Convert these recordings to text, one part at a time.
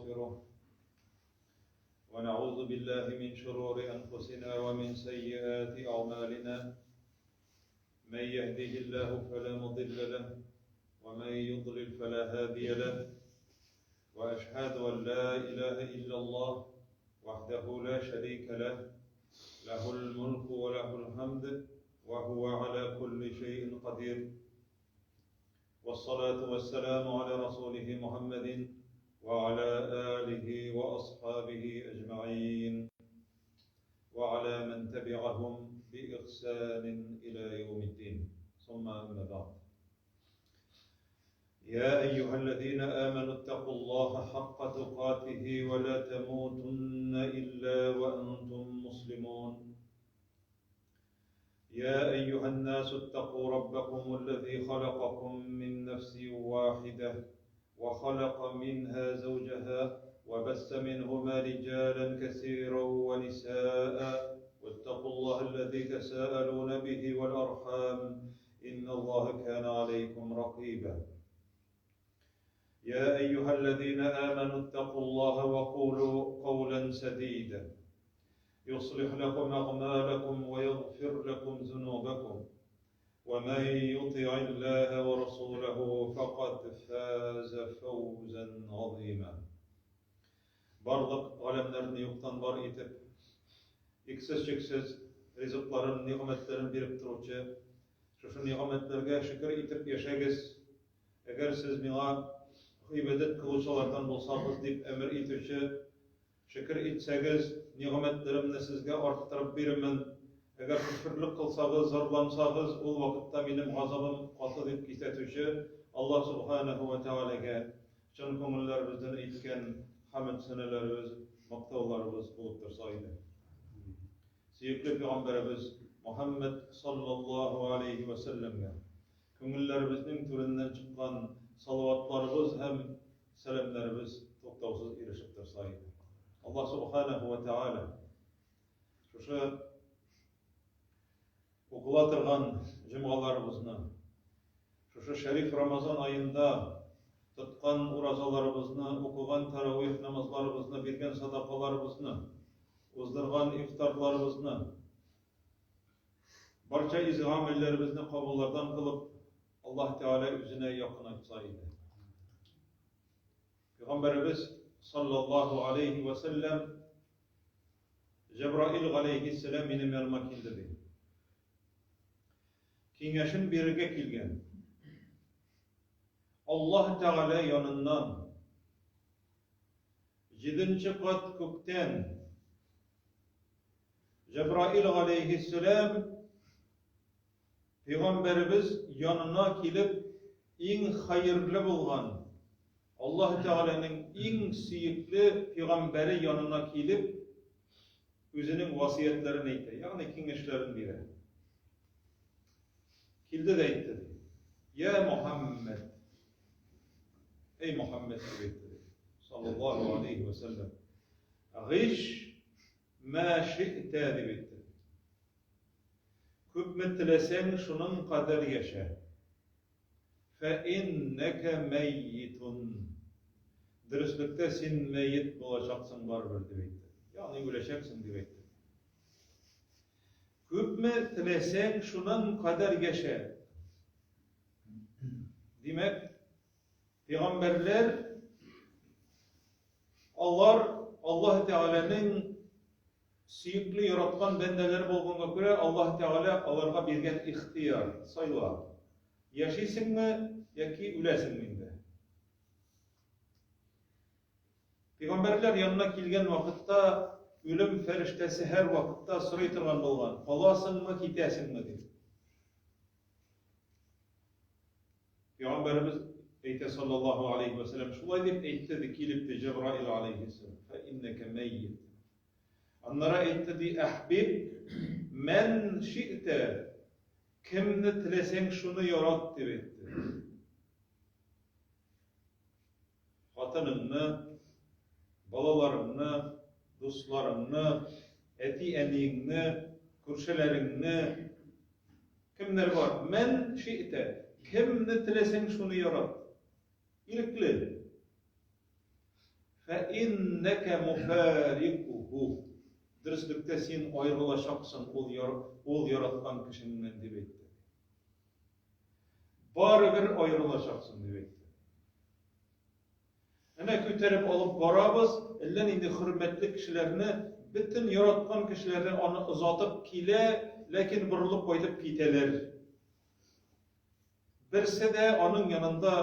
ونستغفره ونعوذ بالله من شرور أنفسنا ومن سيئات أعمالنا من يهده الله فلا مضل له ومن يضلل فلا هادي له وأشهد أن لا إله إلا الله وحده لا شريك له له الملك وله الحمد وهو على كل شيء قدير والصلاة والسلام على رسوله محمد وعلى آله وأصحابه أجمعين وعلى من تبعهم بإحسان إلى يوم الدين ثم أما بعد يا أيها الذين آمنوا اتقوا الله حق تقاته ولا تموتن إلا وأنتم مسلمون يا أيها الناس اتقوا ربكم الذي خلقكم من نفس واحدة وخلق منها زوجها وبث منهما رجالا كثيرا ونساء واتقوا الله الذي تساءلون به والأرحام إن الله كان عليكم رقيبا يا أيها الذين آمنوا اتقوا الله وقولوا قولا سديدا يصلح لكم أعمالكم ويغفر لكم ذنوبكم ومن يطع الله ورسوله فقد فاز فوزا عظيما Барлык галәмнәрне юктан бар итеп, иксез-чиксез ризыкларын, нигъмәтләрен биреп торучы, шушы нигъмәтләргә шөкер итеп яшәгез, әгәр сез миңа гыйбадәт кылучылардан булсагыз, дип әмер итүче, шөкер итсәгез, нигъмәтләремне сезгә арттырып бирермен, әгәр көферлек кылсагыз, зарлансагыз, ул вакытта минем газабым каты, дип кисәтүче Аллаһ Сүбхәнәһү вә Тәгаләгә Чын күңелләребездән әйткән хәмед-сәнәләребез, мактауларыбыз булып торса иде. Сөекле пәйгамбәребез Мухәммәд саллаллаһу алейһи вә сәлләмгә күңелләребезнең түреннән чыккан салаватларыбыз һәм сәламнәребез туктаусыз ирешеп торса иде. Аллаһ субханаһу ва тааля шушы укыла торган җомгаларыбызны, шушы шәриф Рамазан аенда тоткан уразаларыбызны, укыган таравих намазларыбызны, биргән садакаларыбызны, уздырган ифтарларыбызны, барча изге гамәлләребезне кабуллардан кылып, Аллаһ Тәгалә үзенә якынайтса иде. Пәйгамбәребез саллаллаһу алейхи ва сәлләм Җәбраил галәйһиссәлам минем яныма килде, ди. Киңәшен бирергә килгән. Аллаһ Тәгалә яныннан җиденче кат күктән Җәбраил галәйһиссәлам пәйгамбәребез янына килеп, иң хәерле булган Аллаһ Тәгаләнең иң сөекле пәйгамбәре янына килеп, үзенең васыятьләрен әйтә, ягъни киңәшләрен бирә. Килде дә әйтте, ди. Я Мухаммед! Эй Мухаммед дип әйтте, ди. Саллаллаһу алейхи ва саллям. Гыйш ма ши'тә дип әйтте. Күпме теләсәң, шуның кадәр яшә. Фәиннәкә мәййитун. Дөреслектә син мәйет булачаксың барыбер, дип әйтте. Ягъни үләчәксең, дип әйтте. Күпме теләсәң, шуның кадәр яшә. Димәк, пәйгамбәрләр алар Аллаһ Тәгаләнең сөекле яраткан бәндәләре булганга күрә, Аллаһ Тәгалә аларга биргән ихтыяр, сайла. Яшисеңме яки үләсеңме инде? Пәйгамбәрләр янына килгән вакытта үлем фәрештәсе һәр вакытта сорый торган булган, каласыңмы, китәсеңме дип. Пәйгамбәребез әйтә саллаллаһу алейхи ва сәлләм, шулай дип әйтте ди, килеп ди Җәбраил алейхиссалам, фә иннәкә мәййит. Аннары әйтте ди, әхбиб мән ши'тә, кемне теләсәң шуны ярат дип әйтте. Хатыныңны, балаларыңны, дусларыңны, әти-әниеңне, күршеләреңне, кемнәр бар? Мән ши'тә, кемне теләсәң шуны ярат. Ирекле. Фә иннәкә муфарикуху. Дөреслектә син аерылачаксың ул яр, ул яраткан кешеңнән дип әйтте. Барыбер аерылачаксың дип әйтте. Әнә күтәреп алып барабыз, әллә нинди хөрмәтле кешеләрне, бөтен яраткан кешеләрне аны озатып килә, ләкин борылып кайтып китәләр. Берсе дә аның янында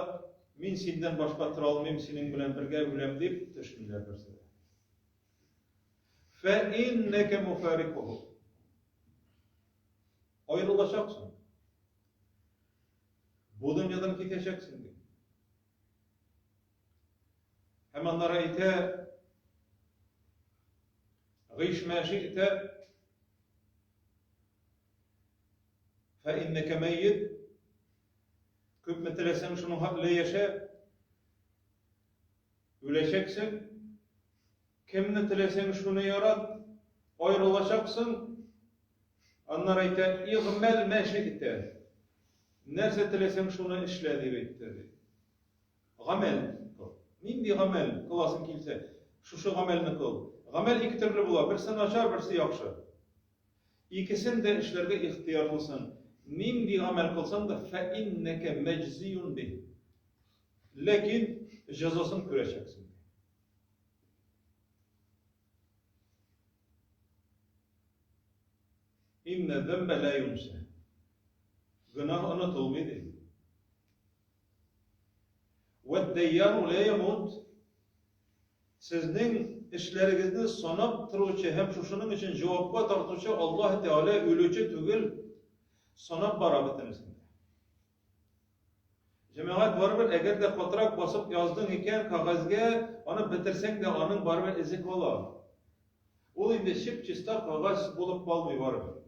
мин синнән башка тора алмыйм, синең белән бергә үләм дип төшмиләр берсе дә. Фә иннәкә муфарикуху. Аерылачаксың. Бу дөньядан китәчәксең ди. Һәм аннары әйтә, Гыйш мә ши'тә, фә иннәкә мәйет, күпме теләсәң шуның хәтле яшә, үләчәксең, кемне теләсәң шуны ярат, аерылачаксың, аннары әйтә, игъмәл мә ши'тә, нәрсә теләсәң шуны эшлә, дип әйтте, ди. Гамәл кыл. Нинди гамәл кыласың килсә, шушы гамәлне кыл. Гамәл ике төрле була, берсе начар, берсе яхшы. Икесен дә эшләргә ихтыярлысың. Нинди гамәл кылсаң да, фә иннәкә мәҗзиюн бих. Ләкин җәзасын күрәчәксең. Иннә зәмбә лә юнса. Гөнаһ онытылмый ди. Вәд-дәйяну лә ямут. Сезнең эшләрегезне санап торучы һәм шушының өчен җавапка тартучы Аллаһ Тәгалә үлүче түгел, санап бара бөтенесен дә. Җәмәгать барыбер әгәр дә катырак басып яздың икән кәгазьгә, аны бетерсәң дә аның барыбер эзе кала. Ул инде чип-чиста кәгазь булып калмый барыбер.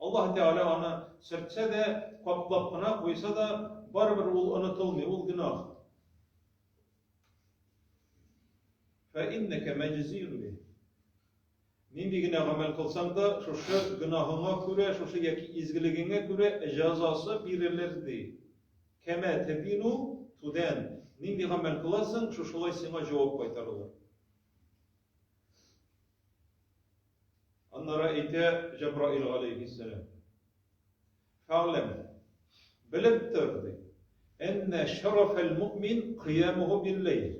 Аллаһ Тәгалә аны сөртсә дә, каплап кына куйса да, барыбер ул онытылмый, ул гөнаһ. Фә иннәкә мәҗзиюн бих. Нинди генә гамәл кылсаң да, шушы гөнаһыңа күрә, шушы яки изгелегеңә күрә җәзасы бирелер ди. Кәмә тәдину тудән. Нинди гамәл кыласың, шушылай сиңа җавап кайтарылыр. Аннары әйтә Җәбраил галәйһиссәлам. Фәгъләм. Белеп тор, ди. Әннә шарафәл муъмин кыямуху билләйл.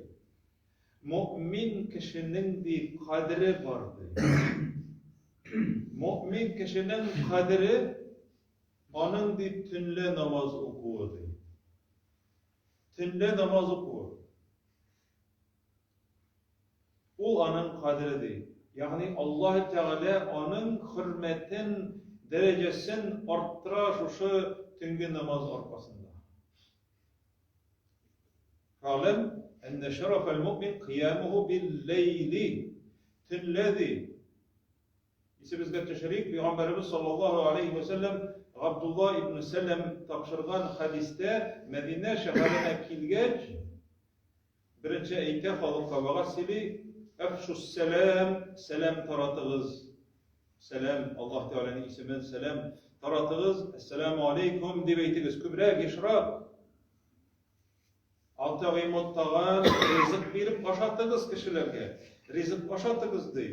Муъмин кешенең ди кадере бар, ди. Муъмин кешенең кадере аның ди төнлә намаз укуы, ди. Төнлә намаз укуы. Ул аның кадере ди. Ягъни Аллаһ Тәгалә аның хөрмәтен, дәрәҗәсен арттыра шушы төнге намаз аркасында. Фәгъләм әннә шарафәл муъмин кыямуху бил-ләйли. Төнлә ди. Исебезгә төшерик, Пәйгамбәребез саллаллаһу алейһи вә сәлләм Габдулла ибн Сәләм тапшырган хәдистә Мәдинә шәһәренә килгәч, Беренче әйтә халыкка вәгазь сөйли, Әфшуссәлам, сәлам таратыгыз. Сәлам, Аллаһ Тәгаләнең исемен сәлам таратыгыз. Әссәламу алейкум дип әйтегез күбрәк, ешрак. Атагыймут таган, ризык биреп ашатыгыз кешеләргә. Ризык ашатыгыз ди.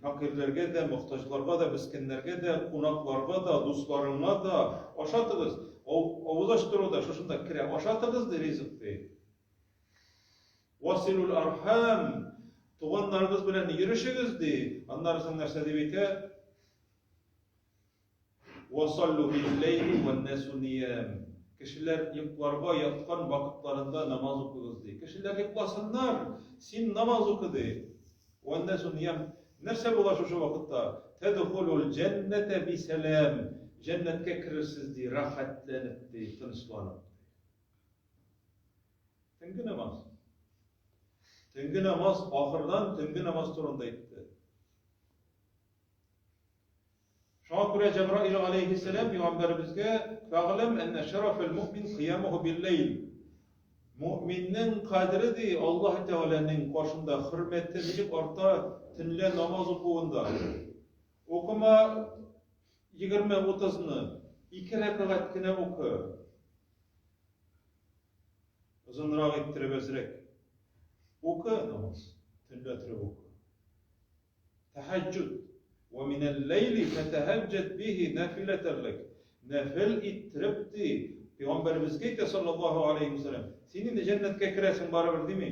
Фәкыйрьләргә дә, мохтаҗларга да, мескеннәргә дә, кунакларга да, дусларыңа да ашатыгыз. Авыз ачтыру да шушында керә. Ашатыгыз ди ризык ди. Василул архам, туганнарыгыз белән йөрешегез, ди. Аннары соң нәрсә дип әйтә? Васаллу билләйли вәннәсу ниям. Кешеләр йокларга яткан вакытларында намаз укыгыз, ди. Кешеләр йокласыннар, син намаз укы, ди. Вәннәсу ниям. Нәрсә була шушы вакытта? Тәдхулул җәннәтә бисәлам. Җәннәткә керерсез, ди, рәхәтләнеп, ди, тынычланып. Төнге намаз. Төнге намаз ахырдан төнге намаз турында әйтте. Шуңа күрә Җәбраил алейһиссәлам пәйгамбәребезгә фәгъләм әннә шарафәл муъмин кыямуху билләйл. Муъминнең кадере ди Аллаһ Тәгаләнең каршында хөрмәте ничек арта төнлә намаз укуында. Укыма 20-30-ны, ике рәкәгать кенә укы. Озынрак иттереп әзрәк. Укы намаз, төнлә торып укы. Тәһәҗҗүд. Ва минәл ләйли фәтәһәҗҗәд бихи нафиләтән ләк. Нәфел иттереп ди, Пәйгамбәребезгә әйтә саллаллаһу алейһи ва сәлләм, син инде җәннәткә керәсең барыбер дими.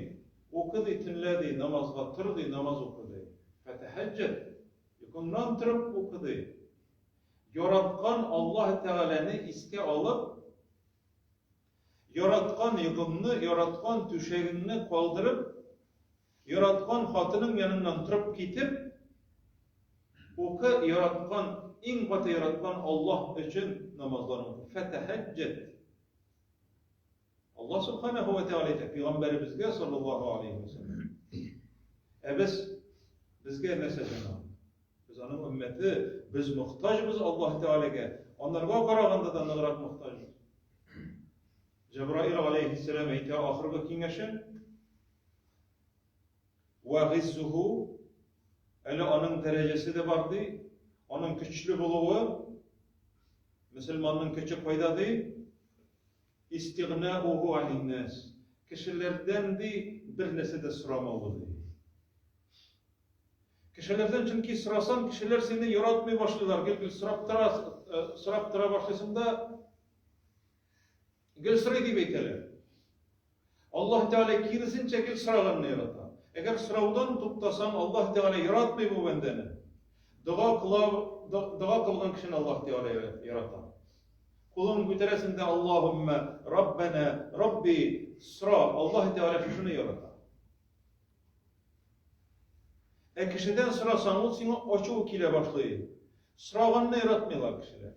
Укы ди, төнлә ди, намазга тор ди, намаз укы ди. Фәтәһәҗҗәд. Йокыңнан торып укы ди. Яраткан Аллаһ Тәгаләне искә алып, яраткан йокыңны, яраткан түшәгеңне калдырып, яраткан хатының яныннан торып китеп, укы яраткан, иң каты яраткан Аллаһ өчен намазларын укы. Фәтәһәҗҗәд. Аллаһ Субханаһу ва Тәгалә әйтә пәйгамбәребезгә саллаллаһу алейһи ва сәлләм. Ә без безгә нәрсә җәмәгать? Без аның өммәте, без мохтаҗбыз Аллаһ Тәгаләгә. Анарга караганда да ныграк мохтаҗбыз. Җәбраил алейһиссәлам әйтә ахыргы киңәшен. Ва гиззуху әле аның дәрәҗәсе дә бар ди, аның көчле булуы мөселманның көче кайда ди? Истигънауху анин-нас. Кешеләрдән, ди, бер нәрсә дә сорамавы, ди. Кешеләрдән чөнки сорасаң, кешеләр сине яратмый башлыйлар. Гел-гел сорап тора, э, сорап тора башлыйсың да, гел сорый дип әйтәләр. Аллаһ Тәгалә киресенчә гел сораганны ярата. Әгәр сораудан туктасаң, Аллаһ Тәгалә яратмый бу бәндәне. Дога кыла, дога кылган кешене Аллаһ Тәгалә ярата. Кулыңны күтәрәсең дә Аллаһуммә, Раббана, Рабби, сора, Аллаһ Тәгалә шушыны ярата. Ә кешедән сорасаң, ул сиңа ачуы килә башлый. Сораганны яратмыйлар кешеләр.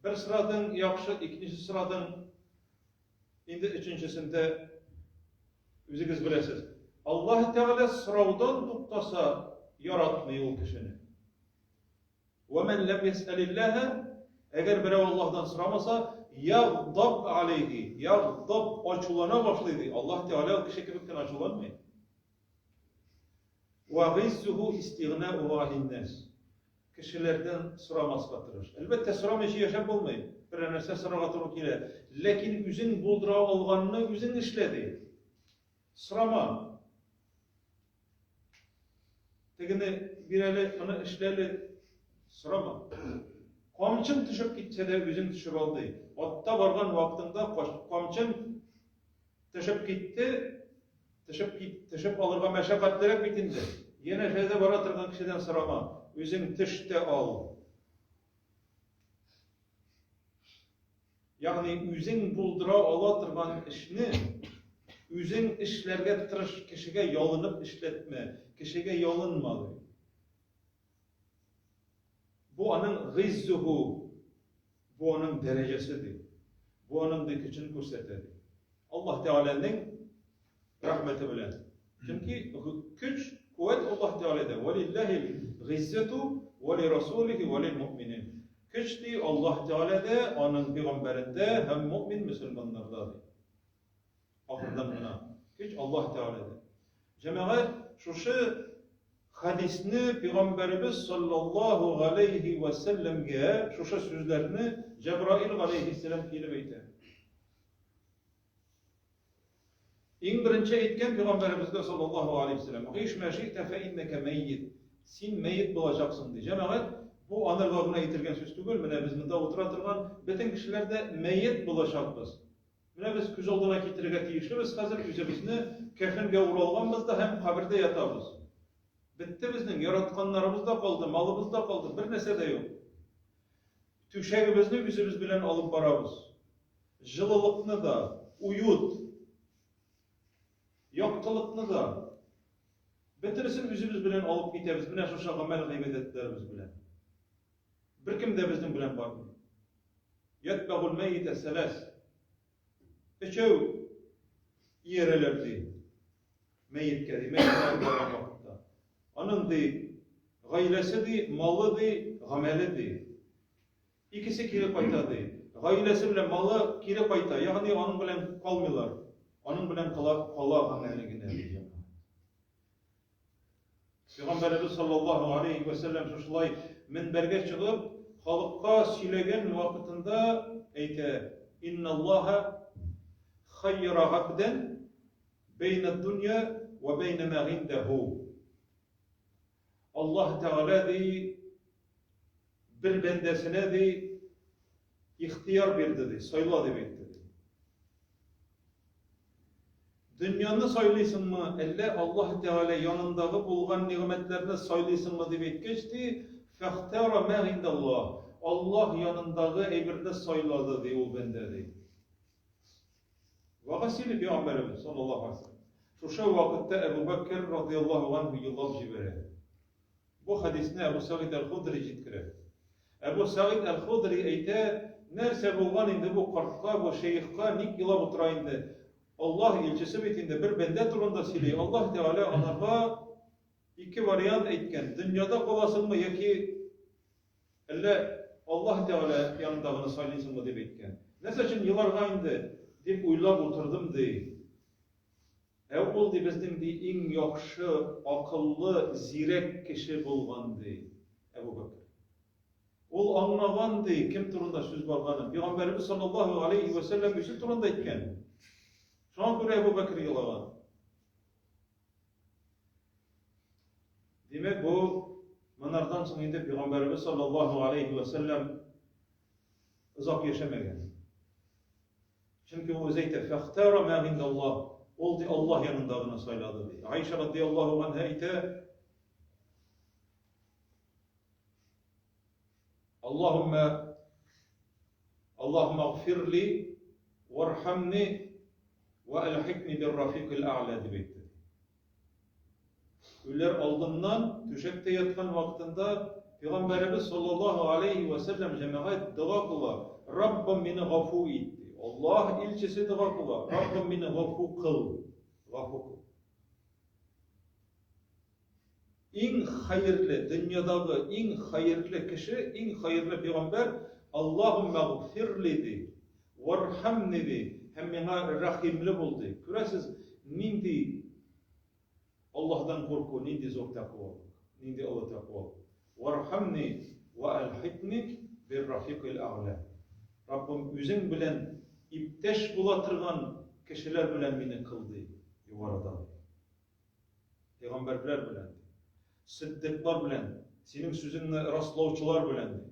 Бер сорадың, яхшы, икенче сорадың, инде өченчесендә үзегез беләсез. Аллаһ Тәгалә сораудан туктаса, яратмый ул кешене. Ва ман лам ясәлиллаһа, әгәр берәү Аллаһдан сорамаса, ягдаб алейхи, ягдаб ачулана башлый ди. Аллаһ Тәгалә ул кеше кебек кенә ачуланмый. Ва гиззуху истигънауху анин-нас. Кешеләрдән сорамаска тырыш. Әлбәттә, сорамыйча яшәп булмый. Берәр нәрсә сорарга туры килә. Ләкин үзең булдыра алганны үзең эшлә, ди. Сорама. Тегене бир әле, моны эшлә әле. Сорама. Камчың төшеп китсә дә, үзең төшеп ал, ди. Атта барган вакытыңда камчың төшеп китте, Төшеп кит, төшеп алырга мәшәкатьлерәк бит инде. Янәшәдә бара торган кешедән сорама, үзең төш тә ал. Ягъни үзең булдыра ала торган эшне үзең эшләргә тырыш, кешегә ялынып эшләтмә, кешегә ялынма ди. Бу аның гыйззуху, бу аның дәрәҗәсе ди. Бу аның ди көчен күрсәтә ди. Аллаһ Тәгаләнең рәхмәте белән. Чөнки көч, куәт Аллаһ Тәгаләдә. Валиллаһил гыйззату ва ли расулихи ва лил муъминин. Көч ди Аллаһ Тәгаләдә, аның пәйгамбәрендә һәм муъмин мөселманнарда ди. Ахырдан гына. Көч Аллаһ Тәгаләдә. Җәмәгать, шушы хәдисне пәйгамбәребез саллаллаһу галәйһи вә сәлләмгә шушы сүзләрне Җәбраил галәйһиссәлам килеп әйтә. Иң беренче әйткән пәйгамбәребезгә саллаллаһу алейһи ва сәлләм, "Гыйш ма ши'та фа иннәкә мәййит." Син мәйет булачаксың ди. Җәмәгать, бу анарга гына әйтелгән сүз түгел, менә без монда утыра торган бөтен кешеләр дә мәйет булачакбыз. Менә без күз алдына китерергә тиешлебез хәзер үзебезне кәфенгә уралганбыз да һәм кабердә ятабыз. Бетте безнең, яратканнарыбыз да калды, малыбыз да калды, бер нәрсә дә юк. Түшәгебезне үзебез белән алып барабыз. Җылылыкны да, уют, яктылыкны да, бөтенесен үзебез белән алып китәбез, менә шушы гамәл-гыйбадәтләребез белән. Беркем дә безнең белән бармый. Ятбагул мәйитә сәләс. Өчәү иярәләр ди. Мәеткә ди, мәеткә алып барган вакытта. Аның ди, гаиләсе ди, малы ди, гамәле ди. Икесе кире кайта ди. Гаиләсе белән малы кире кайта, ягъни аның белән калмыйлар. Аның белән кала, кала гамәле генә ди. Пәйгамбәребез саллаллаһу алейһи вә сәлләм шушылай минбәргә чыгып, халыкка сөйләгән вакытында әйтә: "Инналлаһа Хайра габдән бәйнә дөнья вә бәйнә мә гиндәһу. Аллаһ Тәгалә ди бер бәндәсенә ди ихтыяр бирде ди, сайла дип әйтте ди. Дөньяны сайлыйсыңмы, әллә Аллаһ Тәгалә янындагы булган нигъмәтләрне сайлыйсыңмы дип әйткәч ди, фәхтара мә гиндаллаһ. Аллаһ янындагы әйберне сайлады ди ул бәндә ди. Вәгазь сөйли пәйгамбәребез саллаллаһу алейһи вәсәлләм. Шушы вакытта Әбу Бәкер радияллаһу анһу елап җибәрә. Бу хәдисне Әбу Сәгыйд әл-Худри җиткерә. Әбу Сәгыйд әл-Худри әйтә, нәрсә булган инде бу картка, бу шәехка, ник елап утыра инде? Аллаһ илчесе бит инде бер бәндә турында сөйли. Аллаһ Тәгалә анарга ике вариант әйткән. Дөньяда каласыңмы яки Әллә Аллаһ Тәгалә янындагыны сайлыйсыңмы дип әйткән. Нәрсә өчен еларга инде, дип уйлап утырдым, ди. Ә ул, ди, безнең, ди, иң яхшы, акыллы, зирәк кеше булган, ди, Әбу Бәкер. Ул аңлаган, ди, кем турында сүз барганын. Пәйгамбәребез саллаллаһу алейһи вә сәлләм үзе турында әйткән. Шуңа күрә Әбу Бәкер елаган. Димәк, бу монардан соң инде пәйгамбәребез саллаллаһу алейһи вә сәлләм озак яшәмәгән. Чөнки ул үзе әйтә, "Фәхтара ма индаллаһ". Ул ди Аллаһ янындагыны сайлады ди. Аиша радияллаһу анһа әйтә, Аллаһумма Аллаһумма гфирли вархамни ва альхикни бир-рафикил а'ла дип әйтте. Үләр алдыннан түшәктә яткан вакытында Пәйгамбәребез саллаллаһу алейһи вә сәлләм җәмәгать дога кыла, Раббым мине гафу ит ди. Аллаһ илчесе дога кыла, Раббым мине гафу кыл. Гафу кыл. Иң хәерле, дөньядагы иң хәерле кеше, иң хәерле пәйгамбәр Аллаһуммә гфирли ди. Вархамни ди, һәм миңа рәхимле бул ди. Күрәсез, нинди Аллаһдан курку, нинди зур тәкъвалык, нинди олы тәкъвалык. Вархамни ва альхикни бир-рафикил әгъла. Раббым, үзең белән иптәш була торган кешеләр белән мине кыл ди, югарыда ди. Пәйгамбәрләр белән ди. Сиддыйклар белән, синең сүзеңне раслаучылар белән ди.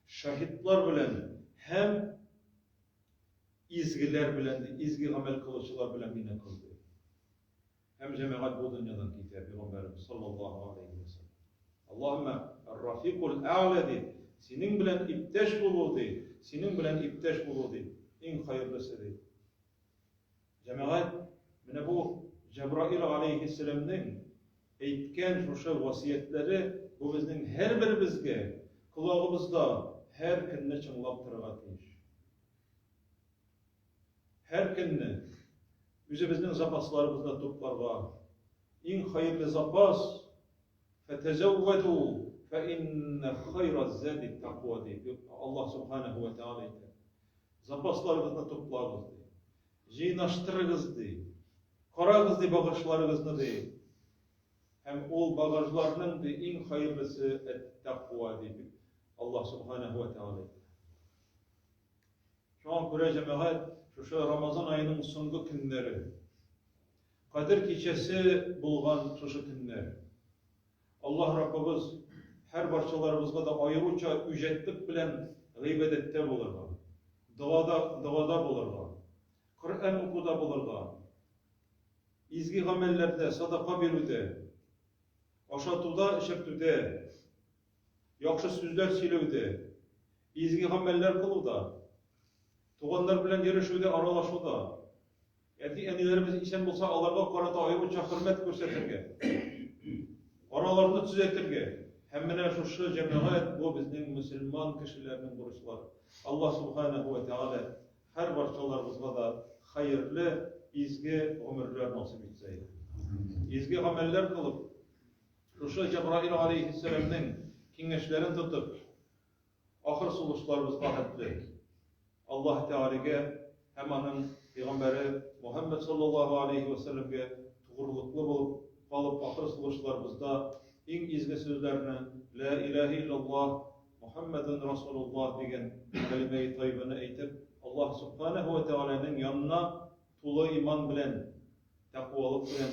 Шаһитлар белән һәм изгеләр белән ди, изге гамәл кылучылар белән мине кыл ди. Һәм җәмәгать бу дөньядан китә, пәйгамбәребез саллаллаһу алейһи ва саллям. Аллаһумма ар-рафикул әгъла ди, синең белән иптәш булу ди, синең белән иптәш булу ди, иң хәерлесе ди. Җәмәгать, менә бу Җәбраил алейһиссәламнең әйткән шушы васыятьләре бу безнең һәрберебезгә колагыбызда һәр көнне чыңлап торырга тиеш. Һәр көнне үзебезнең запасларыбызны тупларга. Иң хәерле запас фәтәзәввәду фә иннә хайра ззади тәкъва дип Аллаһ субханаһу ва тәгалә әйтә. Запасларыгызны туплагыз ди. Җыйнаштырыгыз ди. Карагыз ди багажларыгызны ди. Һәм ул багажларның ди иң хәерлесе әт-тәкъва ди Аллаһ субханаһу ва тәгалә әйтә. Шуңа күрә җәмәгать шушы Рамазан аеның соңгы көннәре, Кадер кичәсе булган шушы көннәр. Аллаһ Раббыбыз һәр барчаларыбызга да аеруча үҗәтлек белән гыйбадәттә булырга, догада, догада булырга, Коръән укуда булырга, изге гамәлләрдә, садака бирүдә, ашатуда, эчертүдә, яхшы сүзләр сөйләүдә, изге гамәлләр кылуда, туганнар белән йөрешүдә, аралашуда, Әти-әниләребез исән булса, аларга карата аеруча хөрмәт күрсәтергә, араларны төзәтергә. Һәм менә шушы җәмәгать бу безнең мөселман кешеләренең бурычлары. Аллаһ субханаһу ва тәгалә һәр барчаларыбызга да хәерле, изге гомерләр насыйп итсә иде. Изге гамәлләр кылып, шушы Җәбраил алейһиссәламнең киңәшләрен тотып, Ахыр сулышларыбызга хәтле Аллаһ Тәгаләгә һәм аның пәйгамбәре Мухәммәд саллаллаһу алейһи вә сәлләмгә тугрылыклы булып калып, ахыр сулышларыбызда иң изге сүзләрне, Лә иләһә илляллаһ, Мухәммәдүн Расулуллаһ дигән кәлимәи таййибәне әйтеп, Аллаһ Сүбхәнәһү вә Тәгаләнең янына тулы иман белән, тәкъвалык белән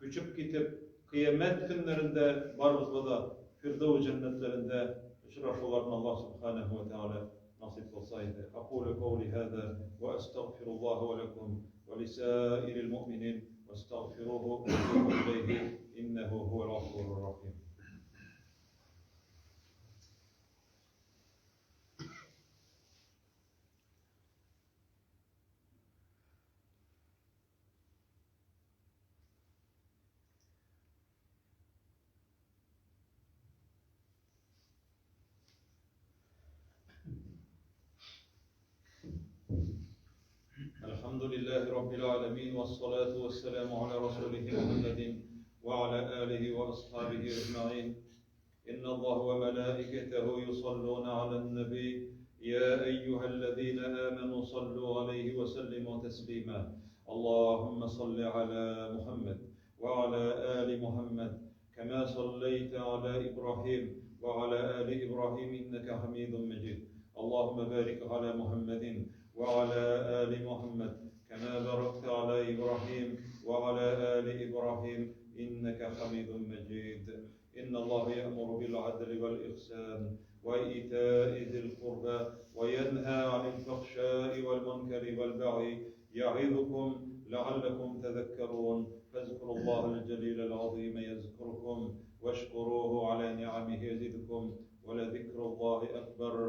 күчеп китеп, кыямәт көннәрендә барыбызга да Фирдәүс җәннәтләрендә очрашуларны Аллаһ Сүбхәнәһү вә Тәгалә насыйп кылса иде. Акулю каули һаза вә әстәгъфируллаһа вә ләкум вә лисаирил муъминин вәстәгъфируху вә тубу иләйһи иннәһу һуәл гафурур рахим. الحمد لله رب العالمين والصلاة والسلام على رسوله محمد وعلى آله وأصحابه أجمعين إن الله وملائكته يصلون على النبي يا أيها الذين آمنوا صلوا عليه وسلموا تسليما اللهم صل على محمد وعلى آل محمد كما صليت على إبراهيم وعلى آل إبراهيم إنك حميد مجيد اللهم بارك على محمد وعلى آل محمد كما باركت على إبراهيم وعلى آل إبراهيم إنك حميد مجيد إن الله يأمر بالعدل والإحسان وإيتاء ذي القربى وينهى عن الفحشاء والمنكر والبغي يعظكم لعلكم تذكرون فاذكروا الله الجليل العظيم يذكركم واشكروه على نعمه يزدكم ولذكر الله أكبر.